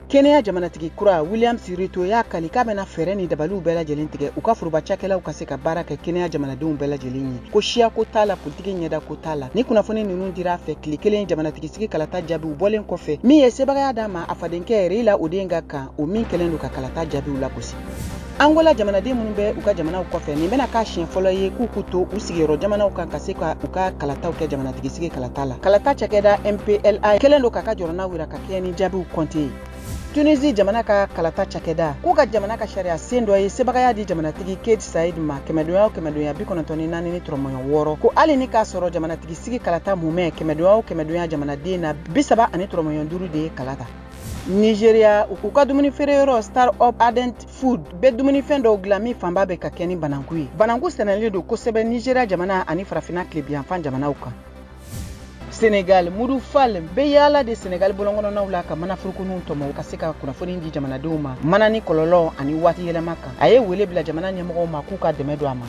Kenya jamanatigi kura William Ruto y'a kali k'a bɛna fɛɛrɛ ni dabaliw bɛɛ lajɛlen tigɛ u ka foroba cakɛlaw ka se ka baara kɛ Kenya jamanadenw bɛɛ lajɛlen ye, ko siya ko t'a la, politiki ɲɛda ko t'a la. Ni kunnafoni ninnu dira a fɛ tile kelen jamanatigi sigi kalata jaabiw bɔlen kɔfɛ, min ye sebagaya d'a ma a fadenkɛ Raila Odinga kan, o min kɛlen don ka kalata jaabiw lagosi. Angola jamanaden minnu bɛ u ka jamanaw kɔfɛ, nin bɛna k'a siɲɛ fɔlɔ ye k'u k'u to u sigiyɔrɔ jamanaw kan ka se ka u ka kalataw kɛ jamanatigi sigi kalata la. Kalata cakɛda MPLA kɛlen don k'a ka jɔrɔnaw yira ka kɛɲɛ ni jaabiw kɔnte ye. Tunisie jamana ka kalata cakɛda k'u ka jamana ka sariya sen dɔ ye sebagaya di jamanatigi Kais Saied ma kɛmɛdonya o kɛmɛdonya 94.6, ko hali ni k'a sɔrɔ jamanatigi sigi kalata mumɛ kɛmɛdonya o kɛmɛdonya jamanaden na 30.5 de ye kala ta. Nigeria, u ka dumuni feereyɔrɔ Star Up Ardent Food bɛ dumunifɛn dɔw dilan min fanba bɛ ka kɛ ni bananku ye. Bananku sɛnɛlen don kosɛbɛ Nigeria jamana ani farafinna tilebinyanfan jamanaw kan. Senegal, Mudu Fall bɛ yaala de Senegal bɔlɔnkɔnɔnaw la ka manaforokoninw tɔmɔ ka se ka kunnafoni di jamanadenw ma mana ni kɔlɔlɔ ani waati yɛlɛma kan. A ye wele bila jamana ɲɛmɔgɔw ma k'u ka dɛmɛ don a ma.